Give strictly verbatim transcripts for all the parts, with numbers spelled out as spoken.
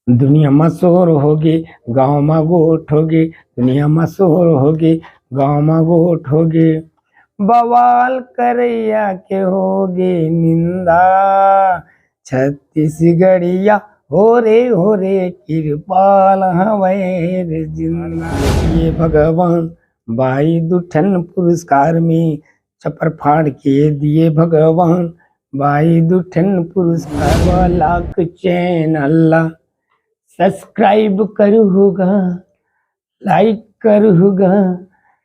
दुनिया म शोर होगे, गाँव म गोठ होगे, दुनिया म शोर होगे, गाँव म गोठ होगे, बवाल करइया के होगे निंदा। छत्तीसगढ़िया हो रे, हो रे, किरपाल हवय रे जिंदा। ये भगवान बाई दू ठन पुरस्कार में छप्पर फाड़ के दिए भगवान बाई दू ठन पुरस्कार। लाख चैनल ला सब्सक्राइब करूहू गा, लाइक करूहू गा,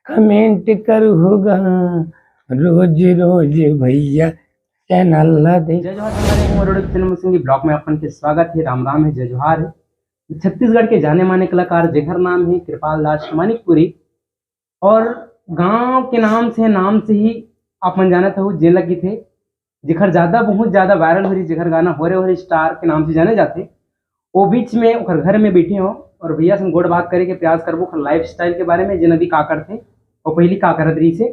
कमेंट करूहू गा, रोज रोज भैया चैनल ला देख। जय जोहार, हमारे मोर YouTube चैनल में संगी ब्लॉग में अपन के स्वागत है, राम राम है, जय जोहार है। छत्तीसगढ़ के जाने माने कलाकार जेकर नाम है कृपाल दास मानिकपुरी, और गांव के नाम से, नाम से ही आप मन जानत हो, जेन लगी थे, जेकर ज्यादा, बहुत ज्यादा वायरल हो रही, जेकर गाना हो रे हो रे स्टार के नाम से जाने जाते, वो बीच में ओकर घर में बैठे हो और भैया से गोठ बात करे के प्रयास करबो, ओकर लाइफस्टाइल के बारे में, जेन अभी का करथे और पहली का करत रही से।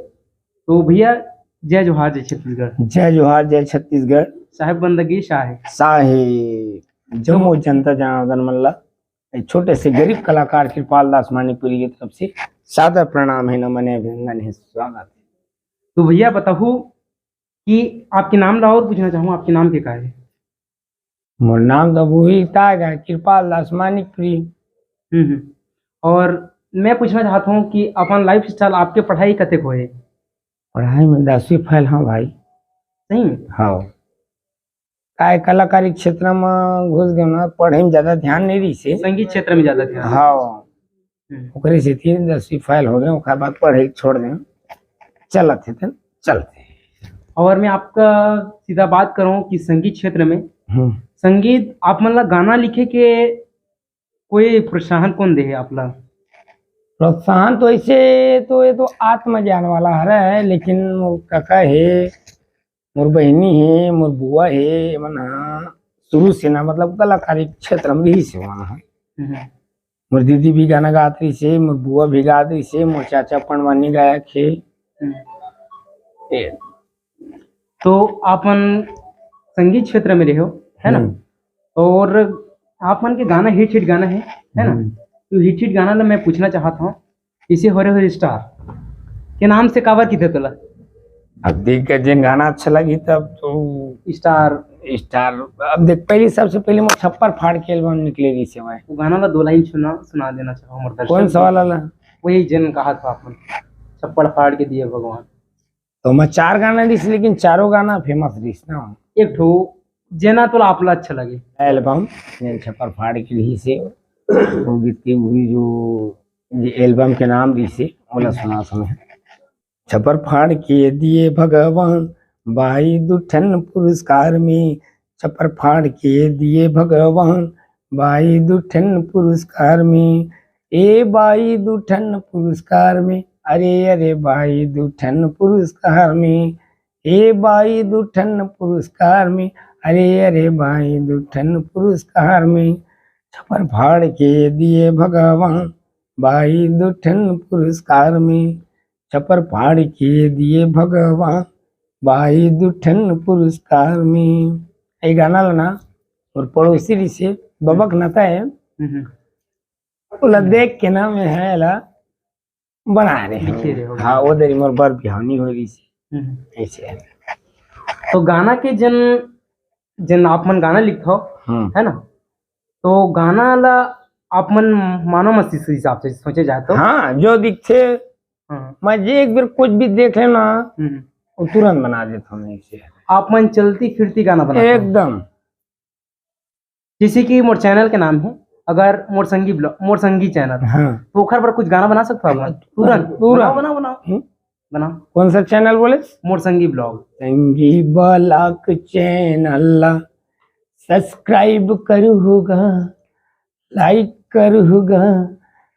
तो भैया, जय जोहार, जय छत्तीसगढ़। जय जोहार, जय छत्तीसगढ़। साहेब बंदगी शाहे। शाहे। जम्मो जनता जनार्दन मन ला एक छोटे से गरीब कलाकार कृपाल दास मानिकपुरी की तरफ से सादर प्रणाम है, नमन है, अभिनंदन है, स्वागत है। तो भैया बताहू कि आपके नाम ला और पूछना चाहूँ, आपके नाम के का है? मोर नाम तो वही ताय गा, कृपाल दास मानिकपुरी। हम्म, हम्म। और मैं पूछना चाहता हूँ कि अपन लाइफस्टाइल, आपके पढ़ाई कतेक होए? पढ़ाई में दसवीं फेल हाँ भाई। सही में? हाँ। काय कलाकारी क्षेत्र में घुस गए ना, पढ़े में ज्यादा ध्यान नहीं रही से। संगीत क्षेत्र में ज्यादा ध्यान। हाँ। हम्म। ओकरे सेती दसवीं फेल हो गए, ओकर बाद पढ़े छोड़ दे। चलत है तन, चलत है। और मैं आपका सीधा बात करूँ कि संगीत क्षेत्र में, हम्म। संगीत आप मन ला गाना लिखे के कोई प्रोत्साहन कौन दे है आप ला? प्रोत्साहन तो ऐसे तो ये तो आत्मज्ञान वाला हरे है, लेकिन मोर काका है, मोर बहिनी है, मोर बुआ है, ये मन ह शुरू से ना, मतलब, कलाकारी क्षेत्र में रही से मन ह। हम्म। मोर दीदी भी गाना गात रही से, मोर बुआ भी गात रही से, मोर चाचा पंडवानी गायक है। हम्म। ये। तो आप मन संगीत क्षेत्र में रहे हो, है ना? हम्म। और आप मन के गाना हिट हिट गाना है, है ना? हम्म। तो हिट हिट गाना ला मैं पूछना चाहता हूँ, इसे हो रे हो रे स्टार के नाम से काबर किथे तोला? अब देख के जेन गाना अच्छा लगी तब तो स्टार। स्टार। अब देख, पहली, सबसे पहले मोर छप्पर फाड़ के एल्बम निकले रही से भाई। वो गाना ला दो लाइन सुना, सुना देना चाहो मोर दर्शक। कौन सा वाला ला? वही जेन कहा था अपन, छप्पर फाड़ के दिए भगवान। तो मैं चार गाना रहीस, लेकिन चारों गाना फेमस रहीस ना। एक ठो जेना तोला आप ला अच्छा लगे। एल्बम जेन छप्पर फाड़ के रही से, वो गीत के, वही जो ये एल्बम के नाम रही से, ओला सुना समय। छप्पर फाड़ के दिए भगवान बाई दू ठन पुरस्कार में, छप्पर फाड़ के दिए भगवान बाई दू ठन पुरस्कार में, ए बाई दू ठन पुरस्कार में, अरे अरे बाई दू ठन पुरस्कार में, ए बाई दू ठन पुरस्कार में, अरे अरे बाई दू ठन पुरस्कार में, छप्पर फाड़ के दिए भगवान बाई दू ठन पुरस्कार में, छप्पर फाड़ के दिए भगवान बाई दू ठन पुरस्कार में। ये गाना ला ना, मोर पड़ोसी रही से, बबक नता है, हम्म। ओला देख के ना मैं है ला बना रहे हैं। लिखे रहे हो। हाँ, वो दरी मोर बर बिहानी हो रही से। हम्म। ऐसे है। तो गाना के जन, जन आप मन गाना लिखो, हम्म। है ना? तो गाना ला आप मन मानव मस्तिष्क के हिसाब से सोचे जाए तो? हाँ, जो दिखथे, हाँ। मैं जे एक बार कुछ भी देख लेना, हम्म। वो तुरंत बना देता हूँ ऐसे। आप मन चलती फिरती गाना बनाते हो? एकदम। जैसे कि मोर चैनल के नाम है, अगर मोर संगी ब्लॉग, मोर संगी चैनल, हाँ। तो ओखर पर कुछ गाना बना सकता हूँ मैं? तुरंत, तुरंत। बनाओ, बनाओ, बनाओ। हम्म? बनाओ। कौन सा चैनल बोले? मोर संगी ब्लॉग। संगी ब्लॉग चैनल ला सब्सक्राइब करूहू गा, लाइक करूहू गा,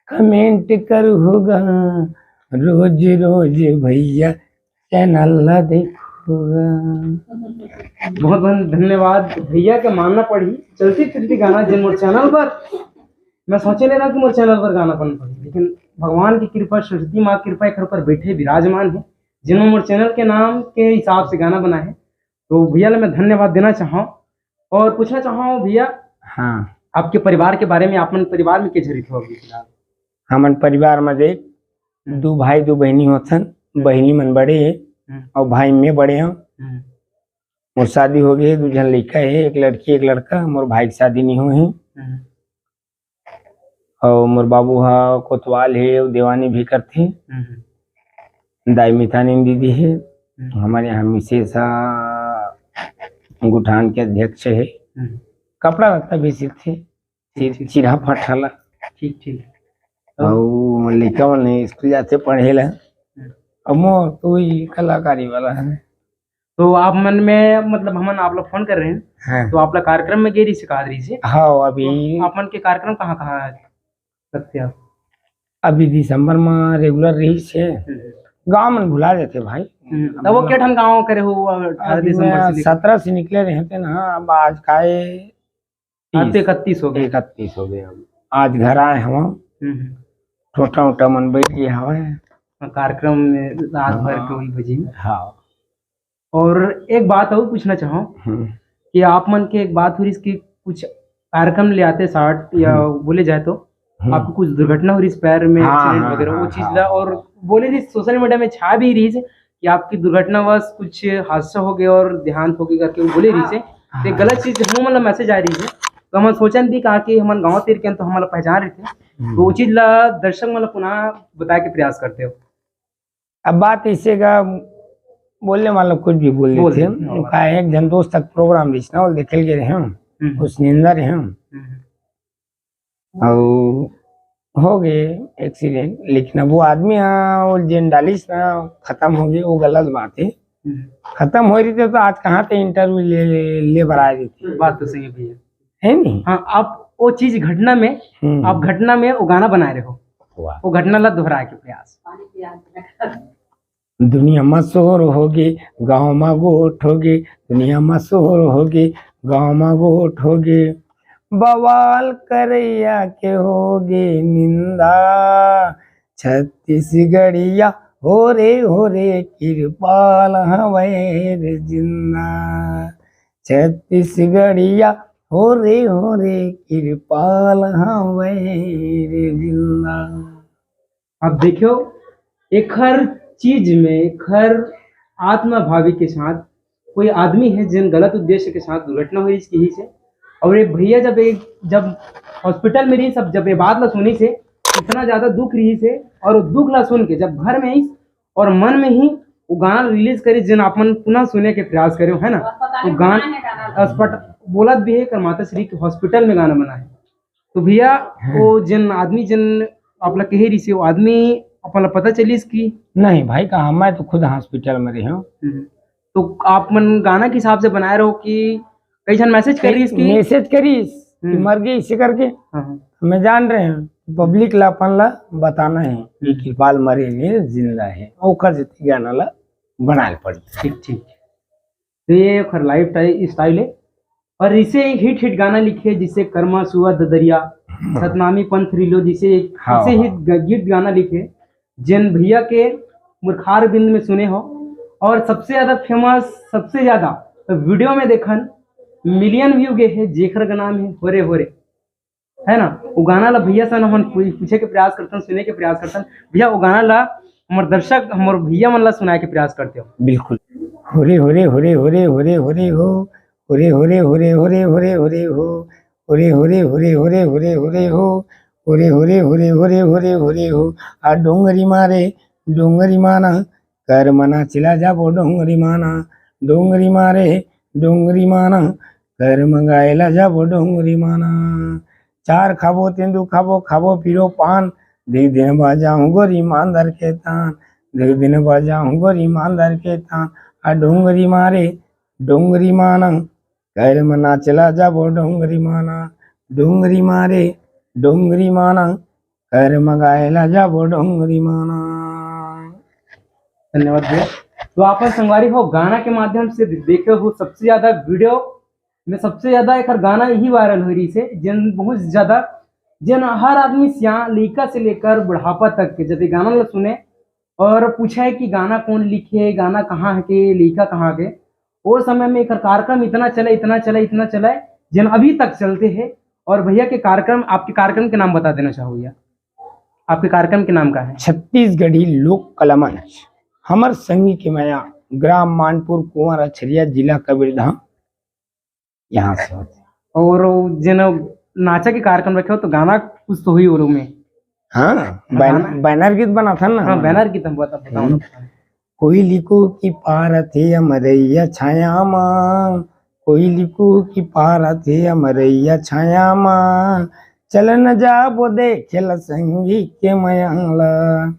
कमेंट करूहू गा, रोज रोज भैया चैनल ला देखहू गा। बहुत बहुत धन्यवाद भैया के मानना पड़ी। चलती फिरती गाना जेन मोर चैनल पर, मैं सोचे नहीं रहा कि मोर चैनल पर गाना बन पड़ी, लेकिन भगवान की कृपा, सरस्वती माँ की कृपा एकर ऊपर बैठे विराजमान है, जिन्होंने मोर चैनल के नाम के हिसाब से गाना बनाए है। तो भैया ला मैं धन्यवाद देना चाहूँ और पूछना चाहूँ भैया, हाँ। आपके परिवार के बारे में, आप मन परिवार में के झन रहिथो अभी फिलहाल? हमन परिवार में देख, हम्म। दू भाई, दू बहिनी होथन। बहिनी मन बड़े हे हम्म। अउ भाई मैं बड़े हंव। हम्म। मोर शादी हो गए, दू झन लइका हे, एक लड़की, एक लड़का। मोर भाई के शादी नहीं हो हे। हम्म। अउ मोर बाबू ह कोतवाल हे, अउ देवानी भी करथे। हम्म। दाई मितानी दीदी हे। हम्म। हमर यहाँ मिसेस ह गुठान के अध्यक्ष हे। हम्म। कपड़ा लत्ता भी सिलथे। ठीक, चि-, ठीक। चिरहा फटहा ला। ठीक, ठीक। अउ लइका मन स्कूल जाथे पढ़े ला। हम्म। अउ मोर तो वही कलाकारी वाला है। तो आप मन में, मतलब, हमन आप ला फोन करे रहेन, हाँ। तो आप ला कार्यक्रम में गे रहिस, का रहिस? हाँ, अभी तो आप मन के कार्यक्रम कहाँ, कहाँ रखथे आप? अभी दिसंबर में रेगुलर रहिस हे। हम्म। गाँव मन भुला जाथे भाई। हम्म, अब तब वो के ठन गाँव करे हो, अठारह अभी दिसंबर मैं से लेके? सत्रह से निकले रहे थे ना, अब आज का हे आज तो तीस। इकतीस हो गए। इकतीस हो गए। अब आज घर आए हवं। हम्म, हम्म। टोटा उटा मन बैठ गए हवय। हाँ, कार्यक्रम में रात भर हाँ। के वही बजी में। हाँ। और एक बात और पूछना चाहूँ हम्म। कि आप मन के एक बात हो रही कि कुछ कार्यक्रम ले आते साथ या हम्म। बोले जाए तो हम्म। आपको कुछ दुर्घटना हो रही इस पैर में, हाँ, एक्सीडेंट हाँ, वगैरह, वो हाँ, चीज हाँ, ला, और हाँ। बोले रही सोशल मीडिया में छा भी रही कि आपकी दुर्घटनावश कुछ हादसा हो गया और देहांत हो गया करके वो बोले रही से। हाँ। तो गलत चीज हम मतलब मैसेज आ रही है, तो हम सोचन भी कहा कि हमन गाँव तीर के तो हमला पहचान रही थे, हम्म। तो वो चीज ला दर्शक मतलब पुनः बताए के प्रयास करते हो। अब बात इसे का बोलने वाला कुछ भी बोल बोल देथे। देथे, हाँ। का एक झन दोस्त तक प्रोग्राम रिचना और देखे के रहे हम, हम्म। कुछ निंदा रहे हम। हम्म। अउ हो गए एक्सीडेंट, लेकिन अब वो आदमी ह, वो जेन डालिस ना, खत्म हो गए, वो गलत बात है। हम्म। खत्म हो रही तो आज कहाँ ते इंटरव्यू ले, ले, ले बर आ रही थी? बात तो सही है भैया। है नहीं? हाँ, आप वो चीज घटना में, हम्म। आप घटना में वो गाना बनाए रहे हो। वाह। वो घटना ला दोहराए के प्रयास। दुनिया म शोर होगे, गाँव म गोठ होगे, दुनिया म शोर होगे, गाँव म गोठ होगे, बवाल करैया के होगे निंदा। छत्तीसगढ़िया हो रे हो रे, किरपाल हवय रे जिंदा। छत्तीसगढ़िया हो रे हो रे, किरपाल हवय रे जिंदा। अब देखियो, एक हर चीज में, एक हर आत्मा भावी के साथ, कोई आदमी है जिन गलत उद्देश्य के साथ दुर्घटना हुई इसकी ही से, और ये भैया जब एक, जब हॉस्पिटल में रही, सब जब ये बात ला सुनी से, इतना ज्यादा दुख रही से, और वो दुख ला सुन के जब घर में आई और मन में ही वो गाना रिलीज करी, जिन आप मन पुनः सुने के प्रयास करे, है ना? अस्पताल तो में गान-, बनाए हैं गाना। अस्पत-, बोलत भी है कर माता श्री के हॉस्पिटल में गाना बना है। तो भैया, हाँ। वो जिन आदमी जिन आप ला कहे रही से, वो आदमी अपन ला पता चलिस कि? नहीं भाई, कहाँ, मैं तो खुद हॉस्पिटल में रहे हूँ। हम्म। तो आप मन गाना के हिसाब से बनाए रहो कि कई झन मैसेज कर रही कि? मैसेज करिस कि हम्म। मर गई इसे करके। हाँ, हाँ। मैं जान रहे हैं, पब्लिक ला अपन ला बताना है कि हम्म। किरपाल मरे ने जिंदा है, ओकर जति गाना ला बनाए पड़ी। ठीक, ठीक। तो ये ओकर लाइफ स्टाइल है। और इसे एक हिट हिट गाना लिखे, जिसे कर्मा सुआ ददरिया, हम्म। सतनामी पंथ रिलो, जिसे एक हाँ, इसे हाँ। हिट ग-, गीत गाना लिखे, जिन भैया के मुखारबिंद में सुने हो। और सबसे ज्यादा फेमस, सबसे ज्यादा वीडियो में देखन, मिलियन व्यू गए है, जेकर का नाम है होरे होरे, है ना? वो गाना ला भैया से हमन पू-, पूछे के प्रयास करतन, सुने के प्रयास करतन। भैया, वो गाना ला हमर दर्शक, हमर भैया मन ला सुनाए के प्रयास करते हो। बिल्कुल। होरे होरे होरे होरे होरे होरे हो, होरे होरे होरे होरे होरे होरे हो, होरे होरे होरे होरे होरे होरे हो, होरे होरे होरे होरे होरे होरे हो। आ डोंगरी मारे डोंगरी माना, कर मना चला जाबो डोंगरी माना, डोंगरी मारे डोंगरी माना, कर मंगाए ला जाबो डोंगरी माना। चार खाबो, तेंदू खाबो, खाबो पीरो पान, देख दिन बाजा हूँ गोरी मांदर के तान, देख दिन बाजा हूँ गोरी मांदर के तान। आ डोंगरी मारे डोंगरी माना, कर मना चला जाबो डोंगरी माना, डोंगरी मारे डोंगरी माना, कर मगाए ला जाबो डोंगरी माना। धन्यवाद भैया। तो आप संगवारी हो, गाना के माध्यम से देखे हो, सबसे ज्यादा वीडियो में सबसे ज्यादा एक गाना यही वायरल हो रही से, जिन बहुत ज्यादा, जिन हर आदमी सिया लइका से लेकर बुढ़ापा तक के जब ये गाना ला सुने और पूछे कि गाना कौन लिखे, गाना कहाँ है के, लइका कहाँ के, वो समय में एक कार्यक्रम इतना चला, इतना चला, इतना चला, जिन अभी तक चलते हैं। और भैया के कार्यक्रम, आपके कार्यक्रम के नाम बता देना चाहो भैया, आपके कार्यक्रम के नाम का है? छत्तीसगढ़ी लोक कला मंच, हमर संगी के मया, ग्राम मानपुर, कुंवर अछरिया, जिला कबीरधाम, यहाँ से होथे। और जेन नाचा के कार्यक्रम रखे हो तो गाना कुछ तो हुई ओरू में। हाँ, बैन-, गाना? बैनर गीत बनाथन ना। हाँ, बैनर गीत हम बता, बताओ ना। हम्म। कोई लिखो कि पारत हे अमरैया छाया मा, कोई लिखो कि पारत हे अमरैया छाया मा, चल न जाबो देखे ल संगी के मया ला,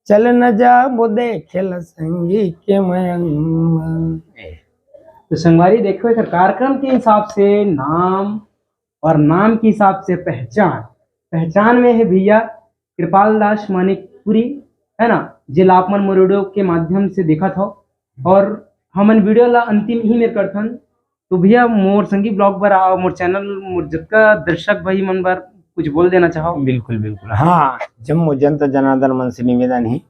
चल न जाबो देखे ल संगी के मया ला। तो संगवारी देखो, एकर कार्यक्रम के हिसाब से नाम और नाम के हिसाब से पहचान, पहचान में है भैया कृपाल दास मानिकपुरी, है ना, जे ला आप मन मोर video के माध्यम से देखत हो। और हमन video ला अंतिम ही में करथन। तो भैया, मोर संगी vlog पर आओ, मोर channel, मोर जतका दर्शक भाई मन बर कुछ बोल देना चाहो? बिल्कुल, बिल्कुल। हाँ, जम्मो जनता जनार्दन मन से निवेदन है,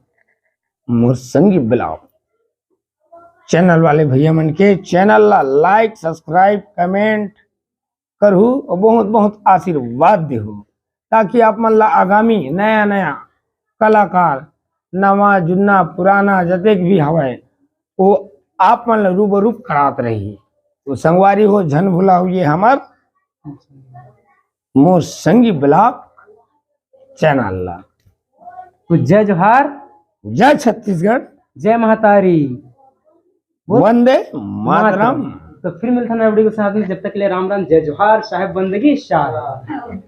मोर संगी vlog channel वाले भैया मन के channel ला like, subscribe, comment करहू और बहुत बहुत आशीर्वाद देहू, ताकि आप मन ला आगामी नया नया कलाकार, नवा जुन्ना पुराना जतेक भी हवय, वो आप मन ला रूबरू करात रही। तो संगवारी हो, झन भुलाहू ये हमर मोर संगी vlog channel ला। तो जय जोहार, जय छत्तीसगढ़, जय महतारी। बोल। वंदे मातरम। तो फिर मिलथन नया video के साथ में, जब तक के लिए राम राम, जय जोहार, साहेब बंदगी शाह।